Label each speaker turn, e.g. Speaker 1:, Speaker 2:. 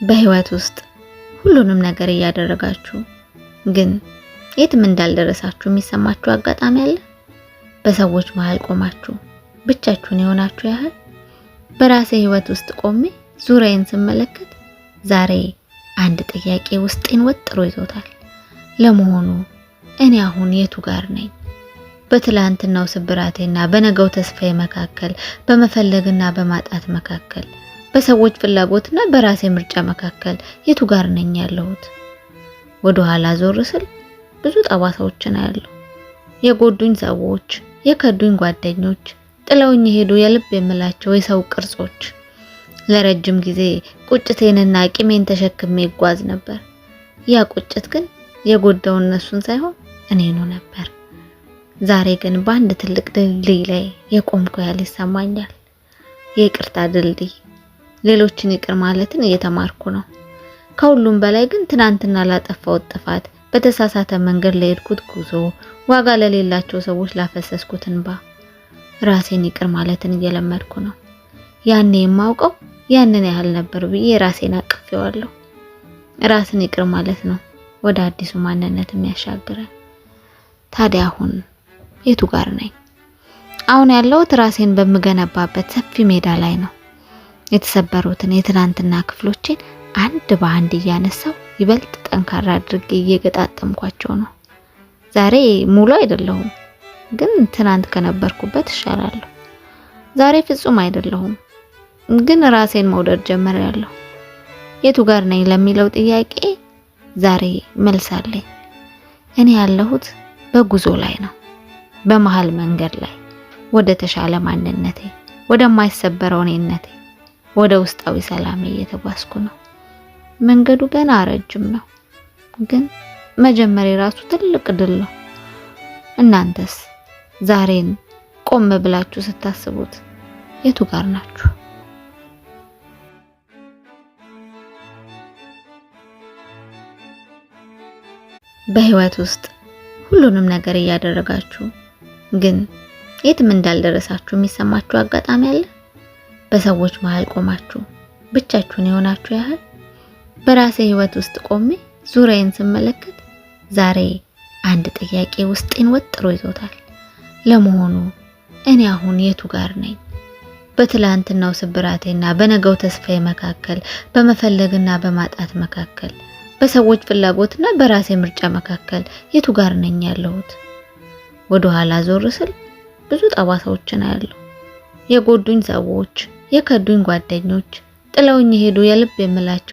Speaker 1: በህይወት ውስጥ ሁሉንም ነገር እያደረጋችሁ ግን የትም እንዳልደረሳችሁ የሚሰማችሁ አጋጣሚ አለ? በሰዎች መሃል ቆማችሁ ብቻችሁን የሆናችሁ ያህል። በራሴ ህይወት ውስጥ ቆሜ ዙሪያዬን ስመለከት ዛሬ አንድ ጥያቄ ውስጤን ወጥሮ ይዞታል። ለመሆኑ እኔ አሁን የቱ ጋር ነኝ? በትላንትናው ስብራቴና በነገው ተስፋዬ መካከል፣ በመፈለግና በማጣት መካከል፣ በሰዎች ፍላጎትና በራሴ ምርጫ መካከል የቱ ጋር ነኝ ያለሁት? ወደ ኋላ ዞር ስል ብዙ ጠባሳዎችን አያለሁ። የጎዱኝ ሰዎች፣ የከዱኝ ጓደኞች፣ ጥለውኝ የሄዱ የልብ የምላቸው የሰው ቅርጾች። ለረጅም ጊዜ ቁጭቴንና ቂሜን ተሸክሜ ይጓዝ ነበር። ያ ቁጭት ግን የጎዳው እነሱን ሳይሆን እኔኑ ነበር። ዛሬ ግን በአንድ ትልቅ ድልድይ ላይ የቆምኩ ያህል ይሰማኛል። የይቅርታ ድልድይ። ሌሎችን ይቅር ማለትን እየተማርኩ ነው። ከሁሉም በላይ ግን ትናንትና ላጠፋሁት ጥፋት፣ በተሳሳተ መንገድ ለሄድኩት ጉዞ፣ ዋጋ ለሌላቸው ሰዎች ላፈሰስኩት እንባ ራሴን ይቅር ማለትን እየለመድኩ ነው። ያኔ የማውቀው ያንን ያህል ነበር ብዬ ራሴን አቅፌዋለሁ። ራስን ይቅር ማለት ነው ወደ አዲሱ ማንነት የሚያሻግረን። ታዲያ አሁን የቱ ጋር ነኝ? አሁን ያለሁት ራሴን በምገነባበት ሰፊ ሜዳ ላይ ነው። የተሰበሩትን የትናንትና ክፍሎቼን አንድ በአንድ እያነሳው ይበልጥ ጠንካራ አድርጌ እየገጣጠምኳቸው ነው። ዛሬ ሙሉ አይደለሁም፣ ግን ትናንት ከነበርኩበት እሻላለሁ። ዛሬ ፍጹም አይደለሁም፣ ግን ራሴን መውደድ ጀምሬያለሁ። የቱ ጋር ነኝ ለሚለው ጥያቄ ዛሬ መልስ አለኝ። እኔ ያለሁት በጉዞ ላይ ነው፣ በመሃል መንገድ ላይ ወደ ተሻለ ማንነቴ፣ ወደማይሰበረው እኔነቴ፣ ወደ ውስጣዊ ሰላሜ እየተጓዝኩ ነው። መንገዱ ገና ረጅም ነው፣ ግን መጀመር የራሱ ትልቅ ድል ነው። እናንተስ ዛሬን ቆም ብላችሁ ስታስቡት የቱ ጋር ናችሁ? በህይወት ውስጥ ሁሉንም ነገር እያደረጋችሁ ግን የትም እንዳልደረሳችሁ የሚሰማችሁ አጋጣሚ አለ? በሰዎች መሃል ቆማችሁ ብቻችሁን የሆናችሁ ያህል። በራሴ ህይወት ውስጥ ቆሜ ዙሪያዬን ስመለከት ዛሬ አንድ ጥያቄ ውስጤን ወጥሮ ይዞታል። ለመሆኑ እኔ አሁን የቱ ጋር ነኝ? በትላንትናው ስብራቴና በነገው ተስፋዬ መካከል፣ በመፈለግና በማጣት መካከል፣ በሰዎች ፍላጎትና በራሴ ምርጫ መካከል የቱ ጋር ነኝ ያለሁት? ወደ ኋላ ዞር ስል ብዙ ጠባሳዎችን አያለሁ። የጎዱኝ ሰዎች፣ የከዱኝ ጓደኞች፣ ጥለውኝ የሄዱ የልብ የምላቸው